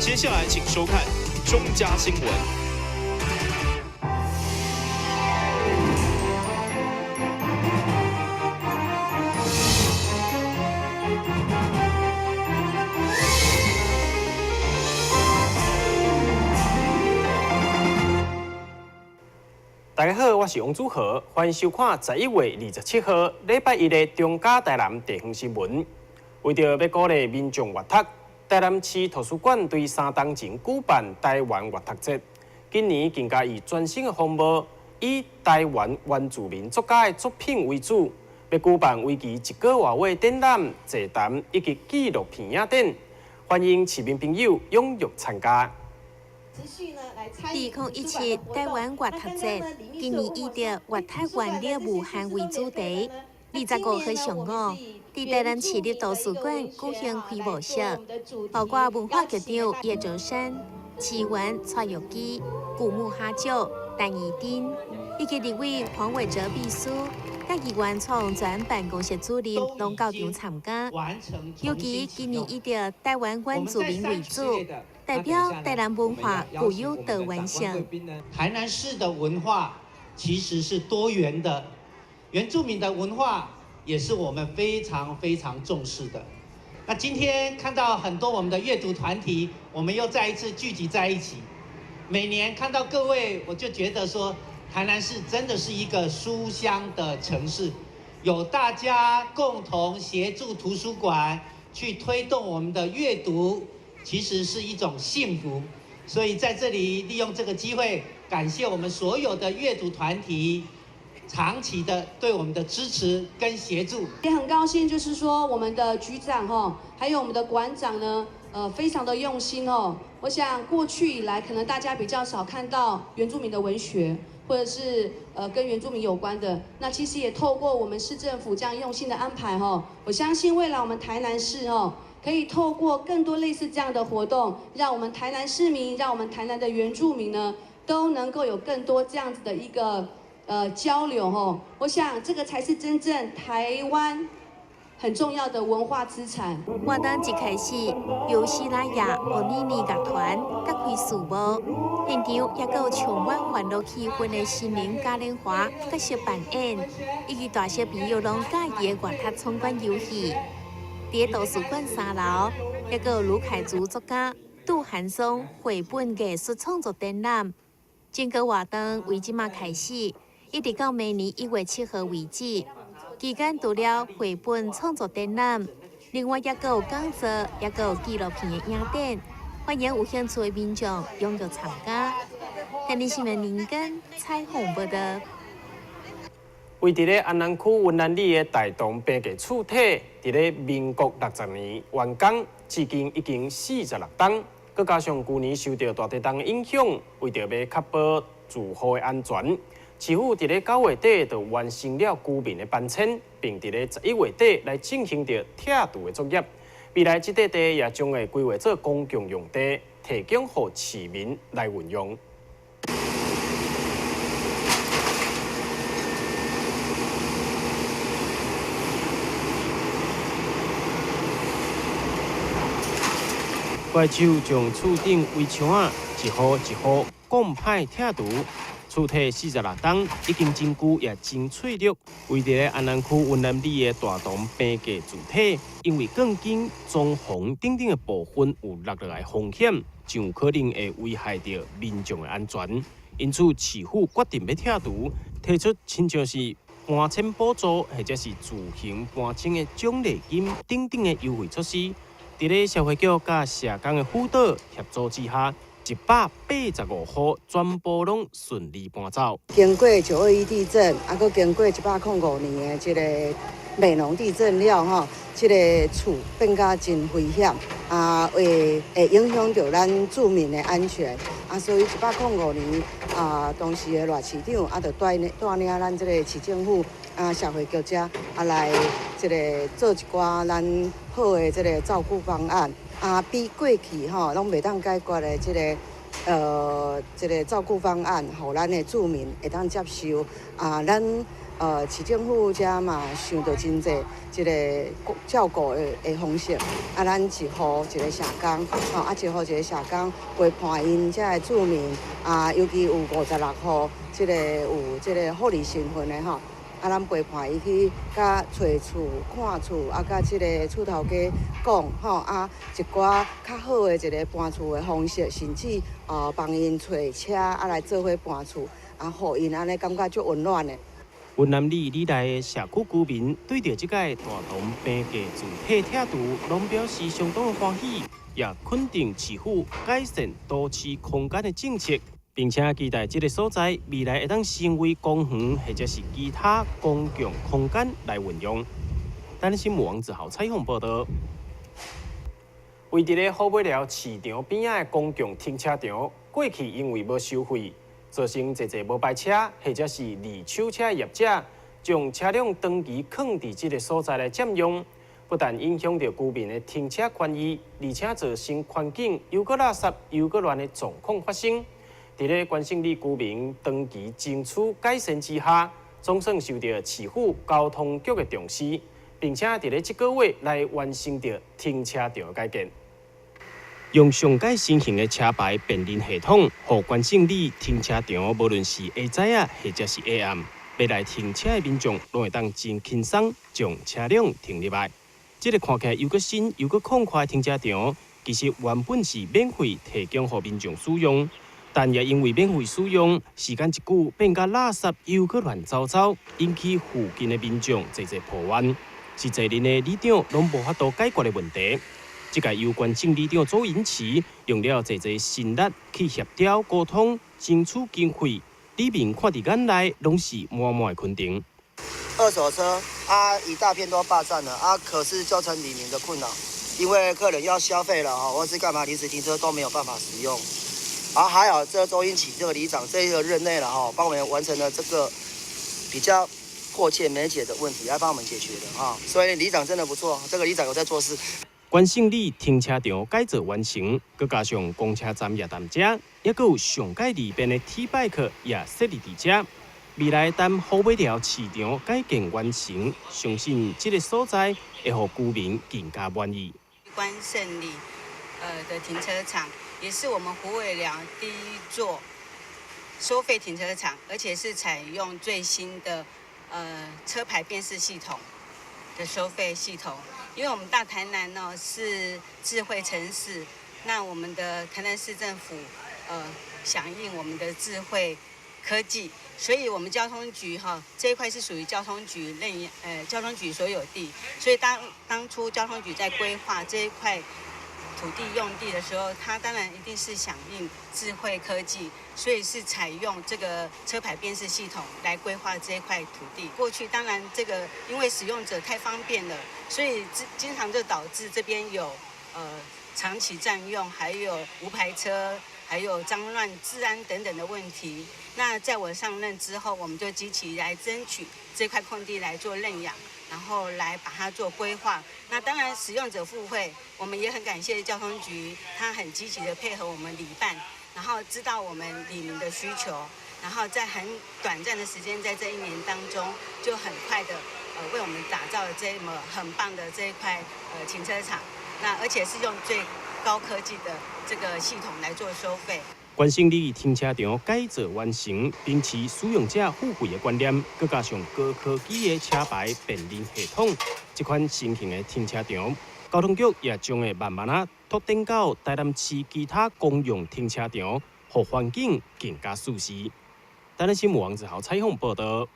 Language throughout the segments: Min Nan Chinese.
接下來請收看中嘉新聞。大家好，我是王祖豪，歡迎收看11月27號禮拜一的中嘉台南地方新聞。為著欲鼓勵民眾閱讀，台南市圖書館對3冬前舉辦台灣閱讀節，今年更加以全新的風貌，以台灣原住民作家的作品為主，欲舉辦為期一個外月展覽、座談以及紀錄片影展，歡迎市民朋友踴躍參加。2017台灣閱讀節，今年以著閱讀原力無限為主題，25號上午，佇台南市立圖書館舉行開幕式，包括文化局長葉卓山、市員蔡玉基、古木哈照、陳怡丁，以及立委黃偉哲秘書、佮議員蔡旺泉辦公室主任攏到場參加。尤其今年以著台灣原住民為主，代表台南文化具有多元性。台南市的文化其實是多元的，原住民的文化也是我們非常非常重視的。那今天看到很多我們的閱讀團體，我們又再一次聚集在一起。每年看到各位，我就覺得說，台南市真的是一個書香的城市，有大家共同協助圖書館去推動我們的閱讀。其實是一種幸福，所以在這裡利用這個機會，感謝我們所有的閱讀團體長期的對我們的支持跟協助。也很高興，就是說我們的局長吼，還有我們的館長呢，非常的用心哦。我想過去以來，可能大家比較少看到原住民的文學，或者是跟原住民有關的。那其實也透過我們市政府這樣用心的安排吼，我相信未來我們台南市哦，可以透過更多類似這樣的活動，讓我們台南市民，讓我們台南的原住民呢，都能夠有更多這樣子的一個交流吼。我想這個才是真正台灣很重要的文化資產。活動一開始，由西拉雅奧尼尼樂團揭開序幕，現場也閣有充滿歡樂氣氛的心靈嘉年華角色扮演，以及大小朋友攏佮意的閱讀闖關遊戲。佇圖書館三樓，抑閣有魯凱族作家杜寒松繪本藝術創作展覽。整個活動為這馬開始，一直到明年1月7號為止。期間除了繪本創作展覽，另外抑閣有講座，抑閣有紀錄片的影展，歡迎有興趣的民眾踴躍參加。台南新聞林根採訪報導。位佇咧安南區雲南里的大同病藝厝體，佇咧民國60年完工，至今已經46冬。閣加上舊年受著大地震的影響，為著欲確保住戶的安全，市府佇咧9月底就完成了居民的搬遷，並佇咧11月底來進行著拆除的作業。未來這塊地也將會規劃做公共用地，提供予市民來運用。怪手將厝頂圍牆仔一戶一戶講歹拆除，厝體46冬，已經真舊也真脆弱。位佇咧安南區雲南里的大同病藝主體，因為鋼筋、裝潢等等的部分有落落來風險，真有可能會危害著民眾的安全。因此，市府決定欲拆除，提出親像是搬遷補助或者是自行搬遷的獎勵金等等的優惠措施。佇咧社會局佮社工的輔導協助之下，185戶全部攏順利搬走。經過9·21地震，啊，閣經過105年的這個美濃地震了吼，這個厝變甲真危險，啊，會影響著咱住民的安全，啊，所以105年啊，當時的賴市長啊，就帶領咱這個市政府啊，社會局遮啊來這個做一寡咱好的這個照顧方案，啊，比過去吼攏袂當解決的這個這個照顧方案，予咱的住民會當接受，啊，咱。市政府遮嘛想著真濟，這个照顧的方式。啊，咱一戶一个社工，吼，啊，一戶一个社工陪伴𪜶遮的住民，啊，尤其有56戶，這个有這个福利身份的吼，啊，咱陪伴伊去佮揣厝、看厝，啊，佮這个厝頭家講，吼，啊，一寡較好的一个搬厝的方式，甚至幫𪜶揣車啊來做伙搬厝，啊，予𪜶按呢感覺足溫暖的。雲南里里內的社區居民對著這屆大同平價自體拆除，攏表示相當的歡喜，也肯定市府改善都市空間的政策，並且期待這个所在未來會當成為公園或者是其他公共空間來運用。台南新聞王子豪採訪報導。位佇咧虎尾寮市場邊仔的公共停車場，過去因為無收費，造成濟濟無牌車或者是二手車業者，將車輛長期囥佇這个所在來佔用，不但影響著居民的停車權益，而且造成環境又閣垃圾又閣亂的狀況發生。佇咧關聖里居民長期爭取改善之下，總算受著市府交通局的重視，並且佇咧這个月來完成著停車場的改建。用上蓋新型的車牌辨認系統，予關聖里停車場，無論是下早仔或者是下暗，欲來停車的民眾，攏會當真輕鬆將車輛停入來。這个看起來又閣新又閣空曠的停車場，其實原本是免費提供予民眾使用，但也因為免費使用，時間一久變甲垃圾又閣亂糟糟，引起附近的民眾濟濟抱怨，是濟任的里長攏無法度解決的問題。這屆由關聖里長周銀慈用了濟濟心力去協調溝通，爭取經費，里民看佇眼內攏是滿滿的肯定。二手車啊，一大片都霸佔了啊，可是造成里民的困擾，因為客人要消費了哈，或是幹嘛臨時停車都沒有辦法使用。啊，還好這周英啟這個里長這個任內了哈，幫我們完成了這個比較迫切沒解的問題，來幫我們解決的哈。所以里長真的不錯，這個里長有在做事。關聖里停車場改造完成，閣加上公車站也佇遮，抑閣有上蓋利便的 T-Bike 也設立佇遮。未來等虎尾寮市場改建完成，相信這个所在會予居民更加滿意。關聖里的停車場，也是我們虎尾寮第一座收費停車場，而且是採用最新的車牌辨識系統的收費系統。因為我們大台南呢是智慧城市，那我們的台南市政府響應我們的智慧科技，所以我們交通局哈這一塊是屬於交通局認交通局所有地，所以當初交通局在規劃這一塊土地用地的時候，它當然一定是響應智慧科技，所以是採用這個車牌辨識系統來規劃這一塊土地。過去當然這個因為使用者太方便了，所以經常就導致這邊有長期佔用，還有無牌車，還有髒亂、治安等等的問題。那在我上任之後，我們就積極來爭取這塊空地來做認養，然後來把它做規劃。那當然使用者付費，我們也很感謝交通局，他很積極的配合我們里辦，然後知道我們里民的需求，然後在很短暫的時間，在這一年當中，就很快的為我們打造了這麼很棒的這一塊停車場。那而且是用最高科技的這個系統來做收費。關聖里停車場改造完成，秉持使用者付費的觀念，閣加上高科技的車牌辨認系統，這款新型的停車場，交通局也將會慢慢仔拓展到台南市其他公用停車場，予環境更加舒適。台南新聞王子豪採訪報導。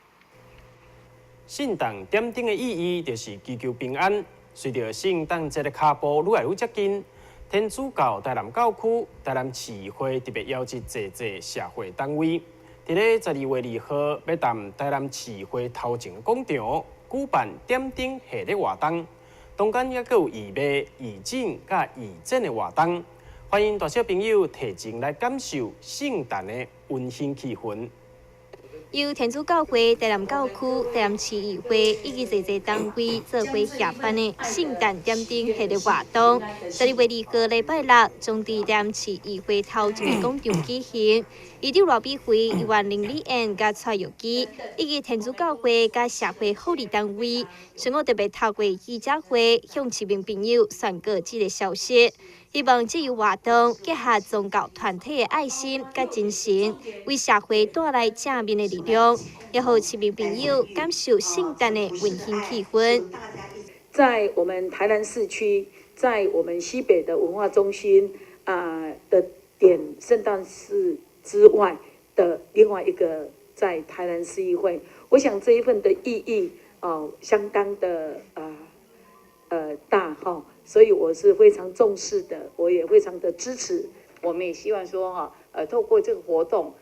聖誕點燈的意義就是祈求平安。隨著聖誕節的跤步愈來愈接近，天主教台南教區、台南市會特別邀集濟濟社會單位，佇咧12月2號，欲佇台南市會頭前的廣場舉辦點燈系列活動，當間猶閣有義賣、義診佮義剪的活動，歡迎大小朋友提前來感受聖誕的溫馨氣氛。由天主教會台南教區、台南市議會以及濟濟單位做伙協辦的聖誕點燈系列活動，12月2號禮拜六，將佇台南市議會頭前廣場舉行。議長羅比惠、議員林麗燕佮蔡玉基，以及天主教會佮社會福利單位，上午特別透過記者會向市民朋友宣告這个消息。希望這個活動結合宗教團體的愛心佮精神，為社會帶來正面的力量，也予市民朋友感受聖誕的溫馨氣氛。在我們台南市區，在我們西北的文化中心啊的點聖誕樹之外的另外一個，在台南市議會，我想這一份的意義哦，相當的大哈，所以我是非常重視的，我也非常的支持。我們也希望說哈，透過這個活動，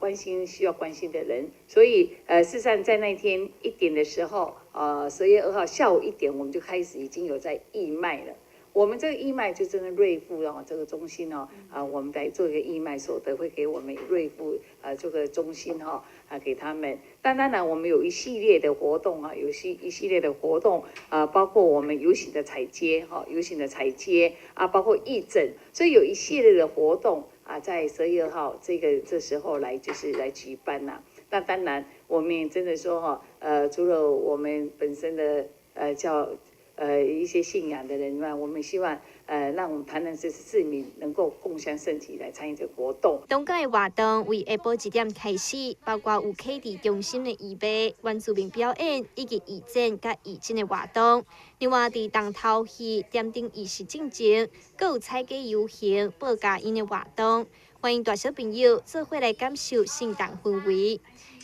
關心需要關心的人。所以，事實上在那天1點的時候，12月2號下午1點，我們就開始已經有在義賣了。我們這個義賣就真的瑞富哦，這個中心哦，啊，我們來做一個義賣所得會給我們瑞富啊這個中心哈啊給他們。但當然我們有一系列的活動啊，有一系列的活動啊，包括我們遊行的踩街哈，遊行的踩街啊，包括義診，所以有一系列的活動啊，在12月2號這時候來就是來舉辦吶。那當然我們也真的說哈，除了我們本身的叫一些信仰的人外，我們希望讓我們台南市市民能夠共襄盛舉來參與這個活動。當天的活動為下晡1點開始，包括有啟智中心的預備、原住民表演以及義剪佮義診的活動。另外，佇重頭戲點燈儀式進前，閣有踩街遊行、報佳音的活動，歡迎大小朋友做伙來感受聖誕氛圍。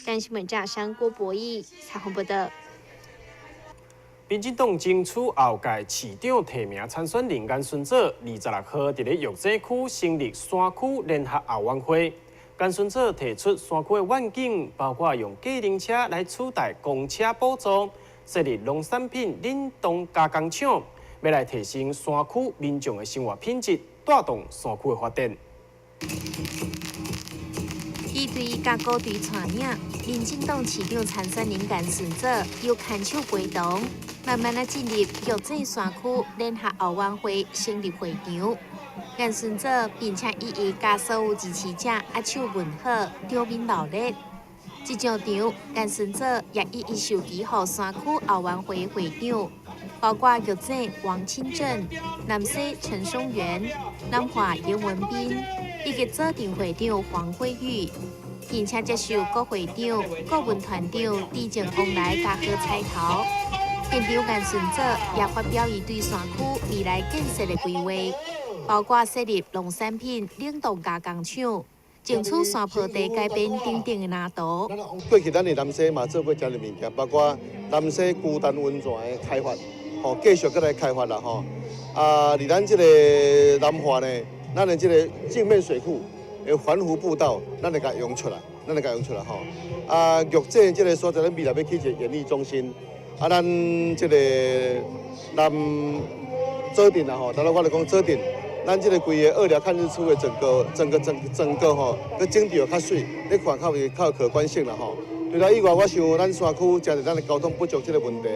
台新聞記者郭博義採訪報道。民進黨爭取後屆市長提名參選人顏順祖，26號佇咧玉井區成立山區聯合後援會。顏順祖提出山區的願景，包括用計程車來取代公車補助，設立農產品冷凍加工廠，欲來提升山區民眾的生活品質，帶動山區的發展。伊對甲鼓隊帶領，民進黨市長參選人顏順祖由牽手陪同，慢慢仔進入玉井山區聯合後援會成立會場。顏順祖並且一一佮所有支持者握手問好，場面熱烈。一上場，顏順祖也一一授旗予山區後援會會長，包括玉井王清鎮、南勢陳松元、南華嚴文彬，以及左鎮會長黃惠玉，並且接受國會長、顧問團長致贈往來佮好彩頭。現場顏順祖也發表伊對山區未來建設的規劃，包括設立農產品冷凍加工廠，爭取山坡地改變等等的藍圖。過去咱佇南勢嘛做過誠濟物件，包括南勢龜潭溫泉的開發，吼，繼續閣來開發啦，吼。啊，佇咱這个南華呢，咱的這个鏡面水庫的環湖步道，咱會共用出來，咱會共用出來吼。啊，玉井這个所在，咱未來欲起一个演藝中心。啊，咱這个南左鎮啊吼，頭拄我咧講左鎮，咱這个規个二寮看日出的整個、整個、整整個吼，閣整治較媠，你看較有較有可觀性啦吼。除了以外，我想咱山區誠濟咱的交通不足這个問題，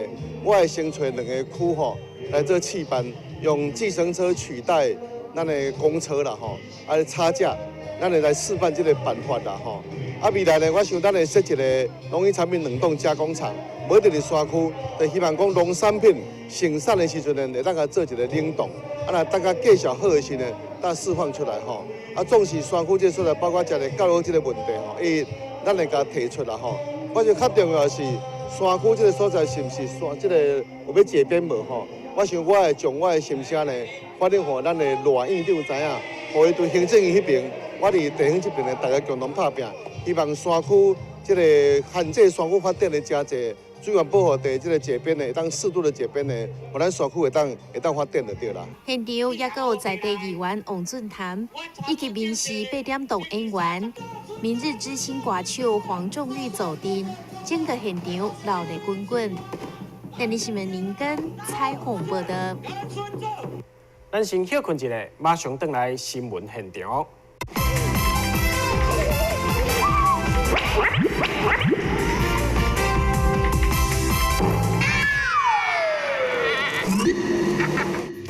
我會先揣兩个區吼來做試辦，用計程車取代咱的公車啦吼，啊差價，咱會來示範這个辦法啦吼。啊，未來呢，我想咱會設一个農業產品冷凍加工廠，無一定佇山區，就希望講農產品生產的時陣呢，會當共做一个冷凍，啊，若等共價數好的時呢，當釋放出來吼。啊，總是山區這所在，包括誠濟教育這个問題吼，伊咱會共提出來吼。我想較重要的是山區這个所在是毋是山這个有欲解編無吼？我想我會將我的心聲呢，反映予咱的賴院長知影，予伊對行政院彼爿，我佇地方這邊呢，大家共同拍拚，希望山區這个限制山區發展的誠濟資源保護地這个解編呢，會當適度的解編呢，予咱山區會當發展就對啦。現場也閣有在地議員王俊潭，以及民視八點檔演員、明日之星歌手黃仲玉助陣，整個現場熱鬧滾滾。電視新聞林根採訪報道。咱先歇睏一下，馬上轉來新聞現場。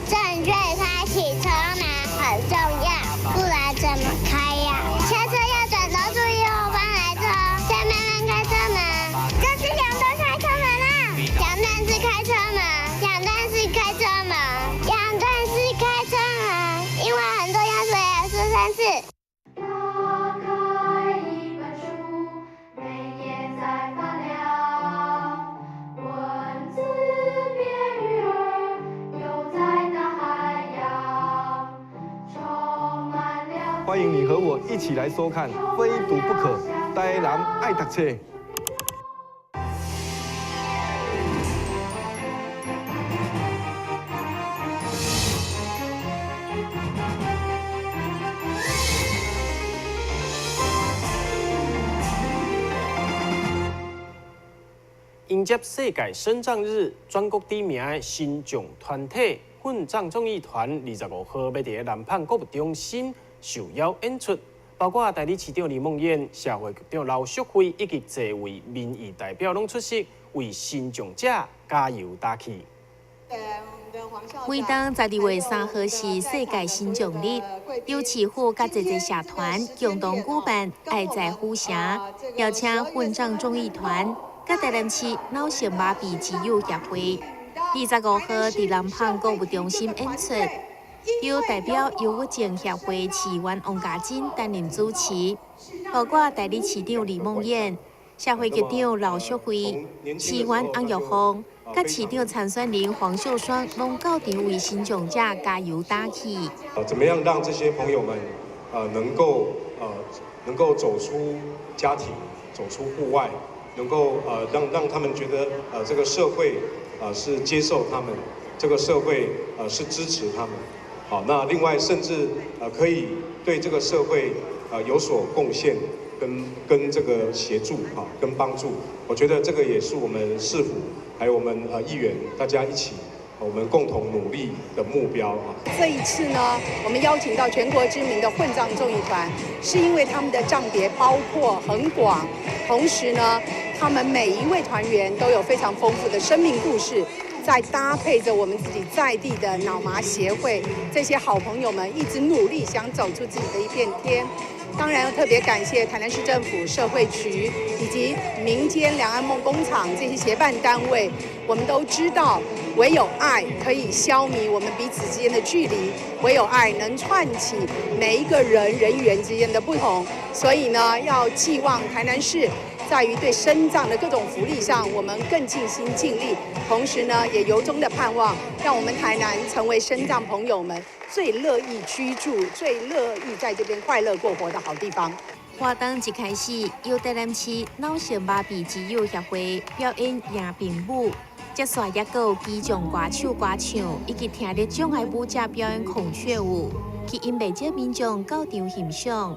正確開啟車門很重要，不然怎麼開呀？下車要轉頭注意後方來車，再慢慢開車門。這是兩段開車門啦，兩段式開車門，兩段式開車門，兩段式開車門，因為很重要，所以要說三次。打開一本書，每頁在發亮，文字變魚兒，游在大海洋，充滿了。歡迎你和我一起來收看《非讀不可》，台南愛讀冊。迎接世界身障日，全國知名的身障團體混障綜藝團25號欲佇咧南枋購物中心受邀演出，包括代理市長李孟諺、社會局長劉淑慧以及濟位民意代表攏出席，為身障者加油打氣。每當12月3號是世界身障日，由市府佮濟濟社團共同舉辦愛在府城，邀請混障綜藝團。佮台南市腦性麻痹之友協會，25號佇南枋購物中心演出，由代表憂鬱症協會市議員王家珍擔任主持，包括代理市長李孟諺、社會局長劉淑慧、市議員翁玉鳳、佮市長參選人黃秀雙，攏到場為身障者加油打氣。怎麼樣讓這些朋友們，能夠走出家庭，走出戶外？能夠讓他們覺得這個社會是接受他們，這個社會是支持他們。好，那另外甚至可以對這個社會有所貢獻，跟這個協助啊，跟幫助。我覺得這個也是我們市府還有我們議員大家一起，我們共同努力的目標啊。這一次呢，我們邀請到全國知名的混障綜藝團，是因為他們的障別包括很廣，同時呢，他們每一位團員都有非常豐富的生命故事，再搭配着我們自己在地的腦麻協會這些好朋友們，一直努力想走出自己的一片天。當然要特別感謝台南市政府社會局以及民間兩岸夢工廠這些協辦單位。我們都知道，唯有愛可以消弭我們彼此之間的距離，唯有愛能串起每一個人人與人之間的不同。所以呢，要寄望台南市在於對身障的各種福利上，我們更盡心盡力。同時呢，也由衷的盼望，讓我們台南成為身障朋友們最樂意居住、最樂意在這邊快樂過活的好地方。活動一開始，由台南市腦性麻痹之友協會表演迎賓舞，接續也閣有機場歌手歌唱，以及聽力障礙舞者表演孔雀舞，吸引袂少民眾到場欣賞。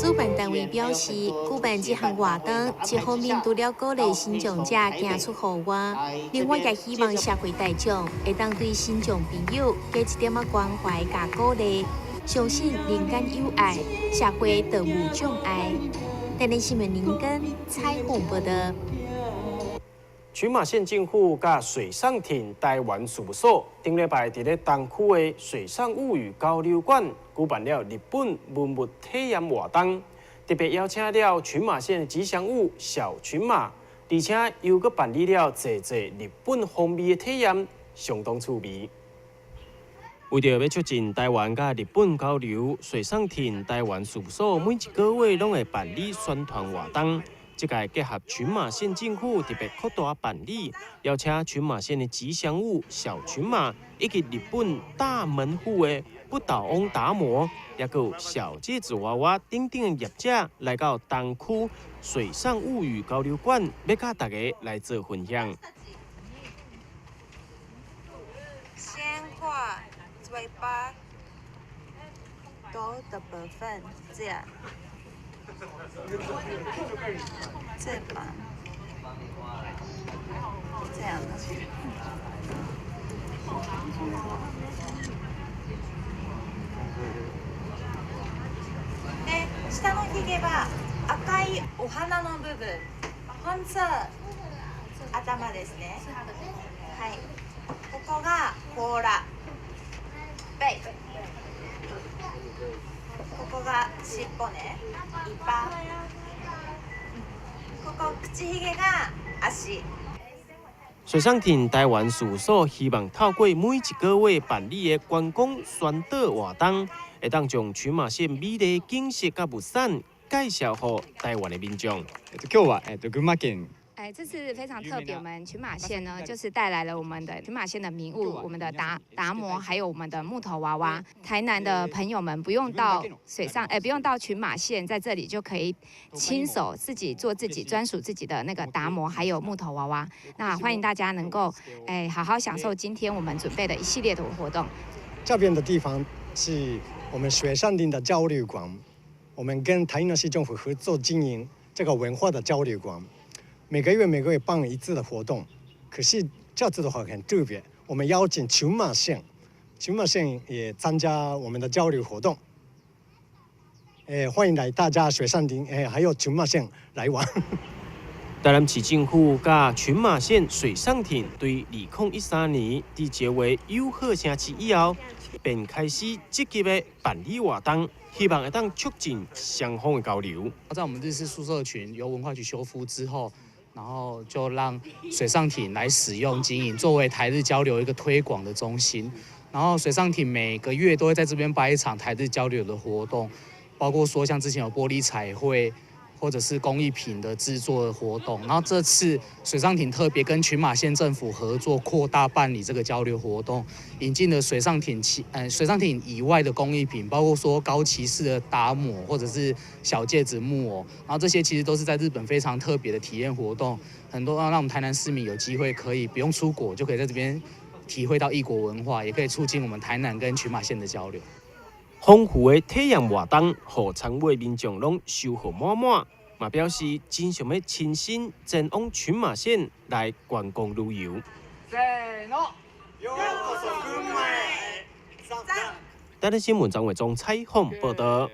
主辦單位表示，舉辦這項活動，一方面除了鼓勵身障者行出戶外，另外也希望社會大眾會當對身障朋友給一點仔關懷佮鼓勵，相信人間有愛，社會就無障礙。台南新聞林根採訪報道。群馬縣政府佮水上艇台灣事務所頂禮拜佇咧東區的水上物語交流館舉辦了日本文物體驗活動，特別邀請了群馬縣吉祥物小群馬，而且又閣辦理了濟濟日本風味的體驗，相當趣味。為著欲促進台灣佮日本交流，水上艇台灣事務所每一個月攏會辦理宣傳活動。這屆結合群馬縣政府特別擴大辦理，邀請群馬縣的吉祥物小群馬，以及日本大門戶的不倒翁達摩，也閣有小戒指娃娃等等的業者來到東區水上物語交流館，欲佮大家來做分享。先畫嘴巴高的部分，這樣。這把，這樣的。で、下のひげは赤いお花の部分、紅色頭ですね。はい。ここが甲羅。背。ここが尻尾ね。尾巴。ここ口ひげが足。水上艇台灣事務所希望透過每一個月辦理的觀光宣導活動，會當將群馬縣美麗景色佮物產介紹予台灣的民眾。今日は群馬県。哎，這次非常特別，我們群馬縣呢，就是帶來了我們的群馬縣的名物，我們的達摩，還有我們的木頭娃娃。台南的朋友們不用到水上，哎，不用到群馬縣，在這裡就可以親手自己做自己專屬自己的那個達摩，還有木頭娃娃。那歡迎大家能夠好好享受今天我們準備的一系列的活動。這邊的地方是我們水上町的交流館，我們跟台南市政府合作經營這個文化的交流館。每個月辦一次的活動，可是這次的話很特別，我們邀請群馬縣，群馬縣也參加我們的交流活動。歡迎來大家水上町，還有群馬縣來玩。台南市政府佮群馬縣水上町對2013年佇結為友好城市以後，便開始積極的辦理活動，希望會當促進雙方的交流。在我們日式宿舍群由文化局修復之後，然後就讓水上艇來使用經營，作為台日交流一個推廣的中心。然後水上艇每個月都會在這邊辦一場台日交流的活動，包括說像之前有玻璃彩繪，或者是工藝品的製作的活動。然後這次水上艇特別跟群馬縣政府合作，擴大辦理這個交流活動，引進了水上艇水上艇以外的工藝品，包括說高崎式的達摩或者是小戒指木偶。然後這些其實都是在日本非常特別的體驗活動，很多讓我們台南市民有機會可以不用出國，就可以在這邊體會到異國文化，也可以促進我們台南跟群馬縣的交流。豐富的體驗活動，予參與民眾攏收穫滿滿，嘛表示真想欲親身前往群馬縣來觀光旅遊。台南新聞張偉忠採訪報道。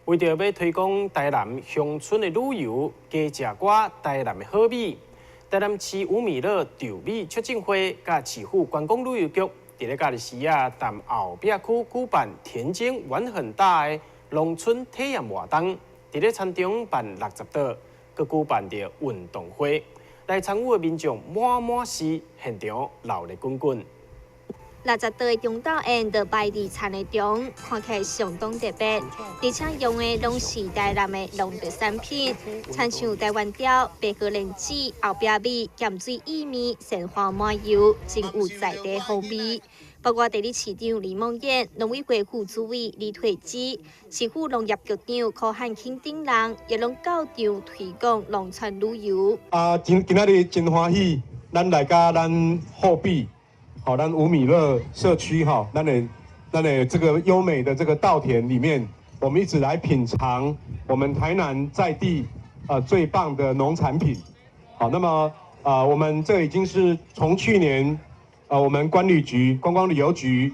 為著欲推廣台南鄉村的旅遊，加食寡台南的好米，台南市五米樂稻米促進會佮市府觀光旅遊局，佇咧假日時仔，踮後壁區舉辦田間玩很大的農村體驗活動，佇咧田中辦60桌，閣舉辦著運動會，來參與的民眾滿滿是，現場鬧熱滾滾。60桌的中晝宴就擺佇田的中，看起來相當特別，而且用的攏是台南的農特產品，親像台灣雕、白河蓮子、後壁米、鹹水薏米、鮮花麻油，真有在地風味。包括地理市長李孟諺、農委會副主委李退之、市府農業局長柯漢卿等人，也攏到場推廣農村旅遊。啊，今仔日真歡喜，咱來佮咱後壁。好，咱五米樂社區哈，咱的這個優美的這個稻田裡面，我們一直來品嘗我們台南在地最棒的農產品。好，那麼我們這已經是從去年我們觀旅局觀光旅遊局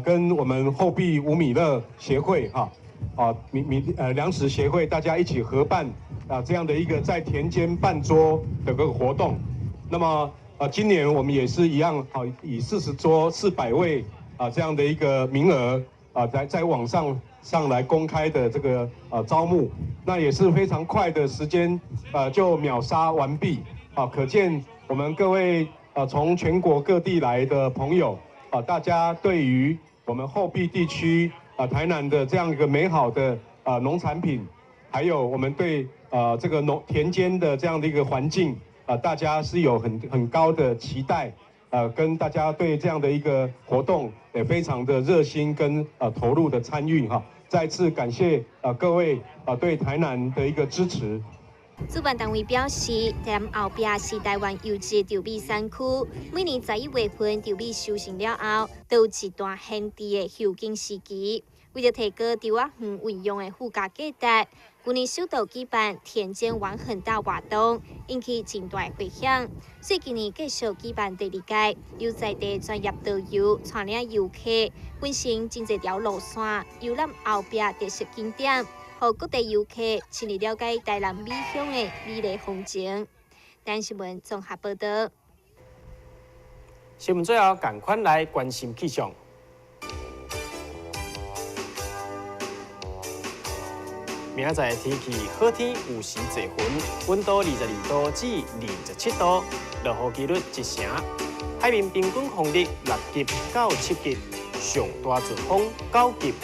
跟我們後壁五米樂協會哈糧食協會大家一起合辦這樣的一個在田間辦桌的個活動，那麼。今年我們也是一樣，好以40桌400位這樣的一個名額在網上來公開的這個招募，那也是非常快的時間，就秒殺完畢，可見我們各位從全國各地來的朋友大家對於我們後壁地區台南的這樣一個美好的農產品，還有我們對这个农田间的这样的一个环境，大家是有很高的期待，跟大家对这样的一个活动也非常的热心跟投入的参与哈。再次感谢各位对台南的一个支持。主办单位表示，台南后壁是台湾优质稻米产区，每年11月份稻米收成了后，都有一段闲置的休耕时期。为著提高稻仔园运用的附加价值，去年首度举办田间玩很大活动，引起真大回响。所以今年继续举办第二届，由在地专业导游带领游客，分成真济条路线，游览后壁特色景点，予各地游客深入了解台南米乡的美丽风情。台南新闻综合报道。新闻最后，仝款来关心气象。明仔载天气好天，有时济云，温度22度至27度，落雨几率一成。海面平均风力6级到7级，上大阵风9级。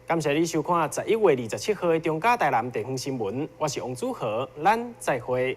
感谢你收看11月27号的中嘉台南地方新闻，我是王祖豪，咱再会。